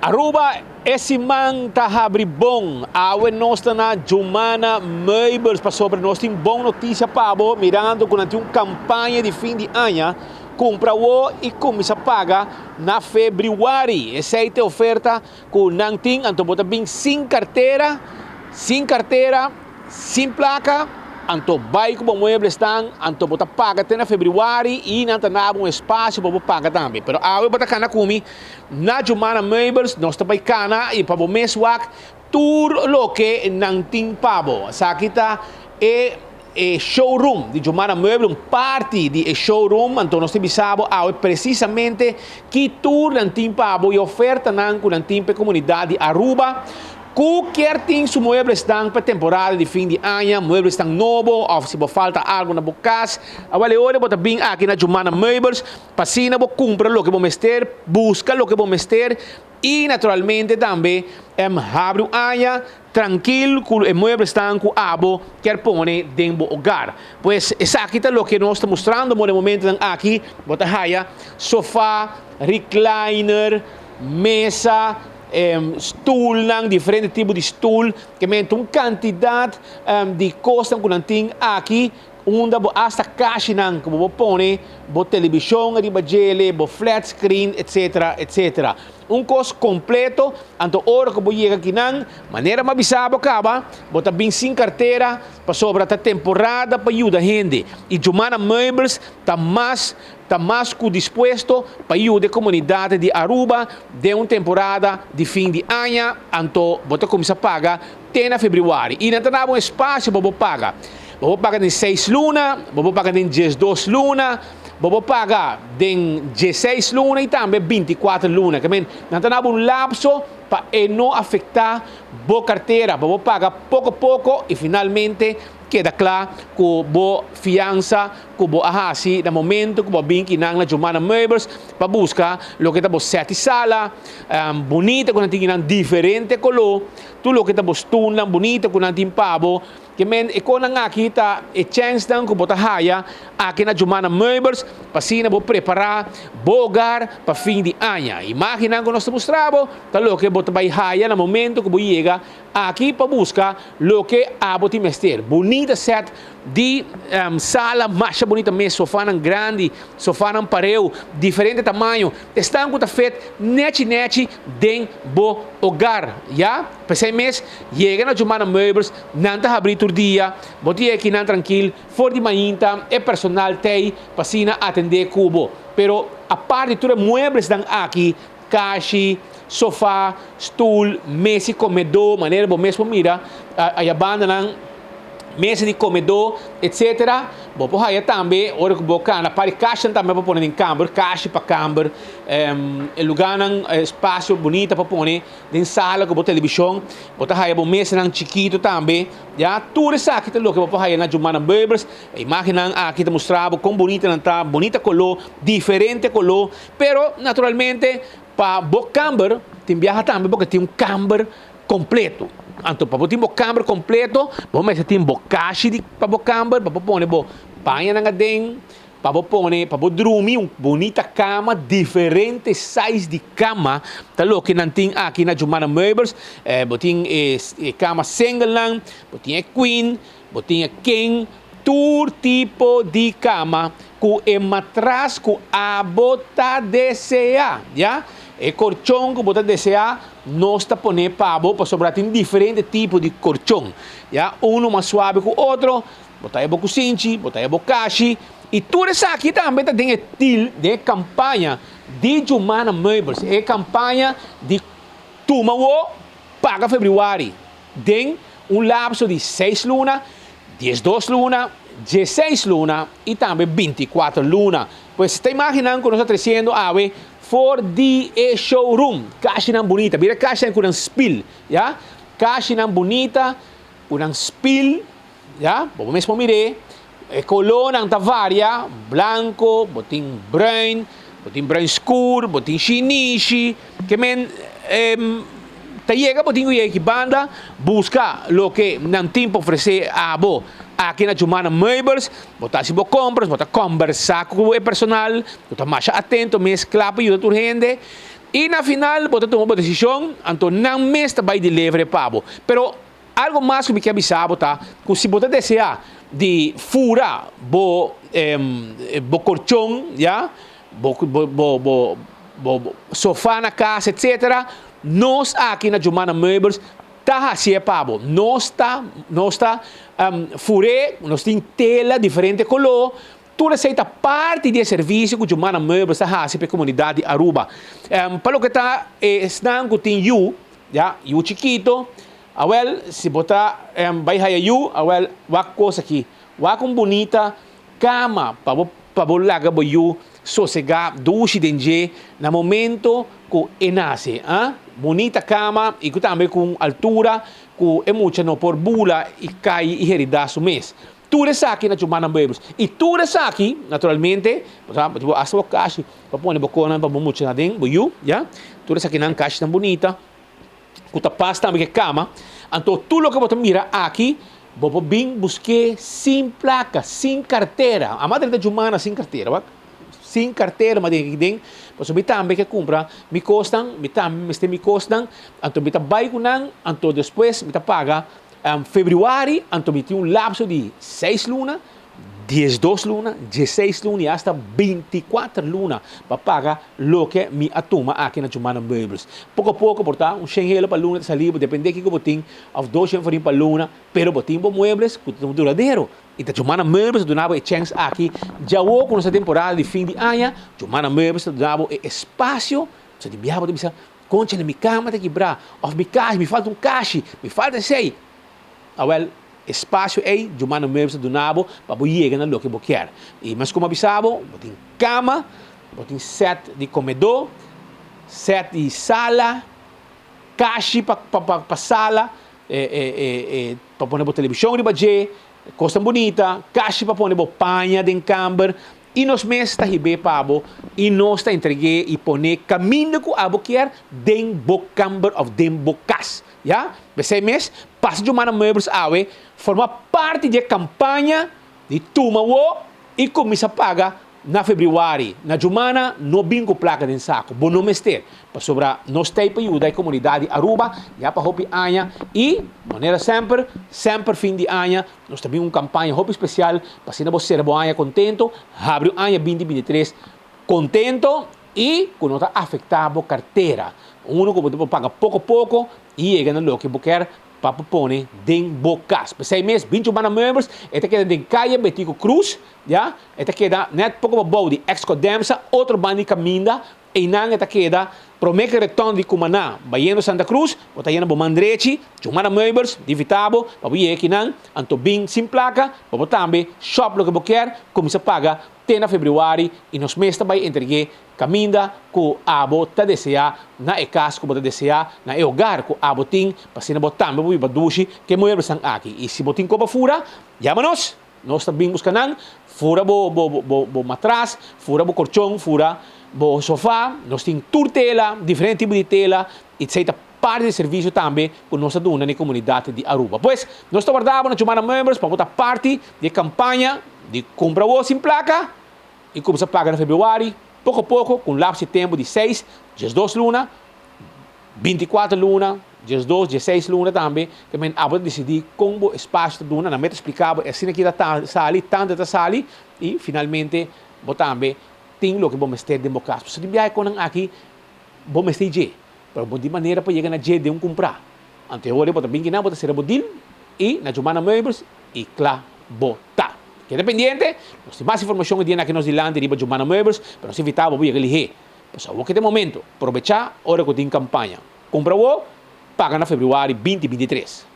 Aruba e siman ta habri bon. Awe nos ta na Jumana Meubels pasobra nos tin bon noticia pa bo mirando cu nan tin un campaña di fin di aña. Cumpra awo y cuminsa paga na februari. Esey ta e oferta cu nan tin, anto bo ta bin sin cartera, sin cartera, sin placa, anto bay cu bo mueblesnan, anto bo ta paga te na februari y nan ta nabo un espacio pa bo paga tambe. Pero awe bo ta cana cu mi na Jumana Meubels, nos ta bay cana y pa bo mes wak tur loke nan tin pa bo. Esaki ta e e showroom di Jumana Meubel, un parti di e showroom, anto nos ta bisa bo awe precisamente ki tur nan tin pa bo y ofertanan cu nan tin pa e comunidad di Aruba cu kier tin su mueblesnan pa e temporada di fin di aña, mueblesnan nobo of si bo falta algo na bo cas, awel e ora bo ta bin aki na Jumana Meubels pa asina bo cumpra loke bo mester, busca loke bo mester y naturalmente tambe habri un aña trankil ku e mueblesnan ku abo kier pone den bo hogar. Pues esaki ta loke nos ta mustrando bo na e momentonan aki. Bo ta haya sofa, recliner, mesa, stulnan, diferente tipo di stul, ke men ta un kantidat di kosnan ku nan tin aki. Unda bo hasta kashinan ku bo por pone bo telebishon riba djele, bo flat screen, etcetera, etcetera. Un kos kompleto, anto ora ku bo yega kinan, manera mi a bisa bo kaba, bo ta bin sin kartera, pasobra ta temporada pa yuda hende. I Jumana Meubels ta mas ta mas ku dispuesto pa yuda e komunidat di Aruba den un temporada di fin di aña, anto bo ta kuminsá paga te na febrüari i nan ta daba un espasio pa bo paga. Bo por paga den seis luna, bo por paga den diesdos luna, bo por paga den diesseis luna i tambe bintikuater luna. Ke men, nan ta daba un lapso pa e no afektá bo kartera, pa bo paga poko poko i finalmente keda kla ku bo fiansa ku bo a hasi na momento ku bo a bin kinan na Jumana Meubels pa buska loke ta bo sèt di sala bunita ku nan tin kinan diferente koló. Tur loke ta bo stoelnan bunita ku nan tin pa bo. Ke men e konan aki ta e chènsnan ku bo ta haya aki na Jumana Meubels pa asina bo prepará bo hogar pa fin di aña. Imágennan ku nos ta mustra bo ta loke bo ta bai haya na momento ku bo yega aki pa buska loke abo tin mester. Bunita sèt di sala masha bunita mes, sofanan grandi, sofanan pareu, diferente tamaño. Esnan ku ta fet nechi nechi den bo hogar, ya. P'esei mes, yega na Jumana Meubels, nan ta habrí tur dia, bo ta yega kinan trankil, for di mainta e personal t'ei pa asina atendé ku bo. Pero apart di tur e mueblesnan aki, kashi, sofá, stul, mes i komedó, manera bo mes por mira aya bandanan, mesa di komedó, etsetera. Bo por haya tambe ora ku bo kana par di kashinan tambe por pone den kamber, kashi pa kamber, e lugánan, espasio bunita pa pone den sala ku bo telebishon. Bo ta haya bo mesanan chikitu tambe, ya. Tur esaki ta loke bo por haya na Jumana Meubels. E imágennan aki ta mustra bo kon bunita nan ta, bunita koló, diferente koló. Pero naturalmente pa bo kamber tin biaha tambe bo ke tin un kamber kompleto. Anto pa bo tin bo kamber kompleto, bo mester tin bo kashi di pa bo kamber, pa bo pone bo pañanan aden, pa bo pone pa bo drumi un bunita kama, diferente size di kama ta loke nan tin aki na Jumana Meubels. Bo tin e kama singlenan, bo tin e queen, bo tin e king, tur tipo di kama ku e matras ku abo ta desea, ya. E korchon ku bo ta desea nos ta pone pa bo pasobra tin diferente tipo di korchon, ya. Unu mas suabe ku otro, bo ta e bo kusinchi, bo ta e bo kashi i tur esaki tambe ta den e til, den e kampaña di Jumana Meubels, e kampaña di tuma wo paga febrüari. Den un lapso di seis luna, 12 luna, 16 luna i tambe 24 luna. Pues ta imágennan ku nos ta tresiendo awe for di e showroom. Kashinan bunita, mira kashinan ku nan spil, ya. Kashinan bunita ku nan spil, ya. Bo mes por mir'é. E kolónan ta varia, blanko, bo tin bruin, bo tin bruin skur, bo tin shinishi. Ke men ta yega bo tin ku yega aki banda buska loke nan tin pa ofresé abo aki na Jumana Meubels. Bo ta hasi bo kompras, bo ta kombersá ku e personal ku ta masha atento mes kla pa yuda tur hende. I na final bo ta tuma bo desishon, anto nan mes ta bai deliver e pa bo. Pero algo mas ku mi ke bisa bo ta ku si bo ta deseá di fura bo bo korchon, ya, bo bo bo bo bo sofa na kas etsetera, nos aki na Jumana Meubels ta hasié pa bo. Nos ta nos ta fur'é, nos tin tela diferente koló. Tur esei ta parti di e servisio ku Jumana Meubels ta hasi pa e komunidat di Aruba. Pa loke ta esnan ku tin yu, ya, yu chikito, awel si bo ta bai haya yu, awel wak kos aki. Wak un bunita kama pa bo pa bo laga bo yu sosegá dushi den dje na momento ku e nase. A Bunita kama i ku tambe ku un altura ku e mucha no por bula i kai i heridá su mes. Tur esaki na Jumana Meubels. I tur esaki, naturalmente, bo sa, bo tin bo hasta bo kashi pa pone bo konan pa bo muchanan aden, bo yu, ya. Tur esakinan kashinan bunita ku ta pas tambe ku e kama. Anto tur loke bo ta mira aki, bo por bin busk'é sin plaka, sin kartera. A madre ta Jumana sin kartera, wak. Sin kartera mi a den aki den, pasobra mi tambe ke kumpra mi kosnan, mi tambe mester mi kosnan, anto mi ta bai ku nan, anto despues mi ta paga Februari, anto mi tin un lapso di seis luna, 12 luna, 16 luna i asta 24 luna pa paga loke mi a tuma aki na Jumana Meubels. Poko poko por ta un shen helo pa luna ta sali bo, depende kiko bo tin, of dos shen forin pa luna, pero bo tin bo muebles ku ta duradero. I ta Jumana Meubels ta duna bo e chèns aki. Djawo ku nos ta temporada di fin di aña, Jumana Meubels ta duna bo e espasio, so di biaha bo ta bisa, Conchale, mi cama ta kibrá, of mi kashi, mi falta un kashi, mi falta esei. Awel, e spacio ei Jumana Meubels ta duna bo pa bo yega na loke bo kier. I mes como a bisa bo, bo tin cama, bo tin set di comedó, set di sala, kashi pa pa pa sala, pa pone bo televishon riba dje, kosnan bunita, kashi pa pone bo paña den kamber, I nos mes ta hib'é pa bo, i nos ta entreg'é i pon'é kaminda ku abo kier den bo kamber òf den bo kas. Ya? P'esei mes, pasa Jumana Meubels awe, forma parti di e kampaña di tuma wo i kuminsá paga na febrüari. Na Jumana no bin ku plaka den saku, bo no mester, pasobra nos t'ei pa yuda e komunidat di Aruba ya pa hopi aña i, manera semper, semper fin di aña, Nos ta bin un campaña hopi special pa asina bo cera bo aña contento, habri un aña binti 23 contento y cu no ta afecta bo cartera. Uno cu bo ta por paga poco poco y yega na loke bo kier pa bo pone den bo cas. P'esey mes bin Chubana Meubels, e ta keda den Calle Betico Cruz, ya, e ta keda net poco pabou di ex Codemsa, otro banda di caminda. Einan e ta keda promé ku e retorno di Cumaná bayendo Santa Cruz, bo ta yena bo man drechi, Jumana Meubels di invitá bo pa bo yega kinan, anto bin sin plaka pa bo tambe shop loke bo kier, kuminsá paga te na febrüari i nos mes ta bai entreg'é kaminda ku abo ta deseá na e kas ku bo ta deseá, na e hogar ku abo tin, pa asina bo tambe bo biba dushi ku e mueblesnan aki. I si bo tin kopa fura, yama nos! Nos ta bin buska nan, fura bo bo bo bo matras, fura bo korchon, fura bo sofa, nos tin tur tela, diferente tipo di tela, i esei ta parti di servisio tambe ku nos ta duna na e komunidat di Aruba. Pues, nos ta warda bo na Chumana Meubels pa bo ta parti di e kampaña di kumpra bo sin plaka i kumsa paga na febrüari, poko poko, ku un lapso di tempu di seis, 12 luna. 24 luna, 12, 16 luna tambe, te men abo ta disidí kon bo espasio ta duna, nan mester splika bo e asina ki ta sali, tantu ta sali, i finalmente bo tambe tin loke bo mester den bo kas. Pasobra tin biaha e konan aki bo mester dje, pero bo tin manera pa yega na dje den un kumprá. Anto e ora bo ta bin kinan, bo ta sera bo dil i na Jumana Meubels i kla bo ta. Keda pendiente, nos tin mas informashon e dianan aki nos dilanti riba Jumana Meubels, pero nos invitá bo pa yega lihé. Pasobra awor ki ta e momento, probechá ora ku tin kampaña. Kumpra awor, paga na febrüari 2023.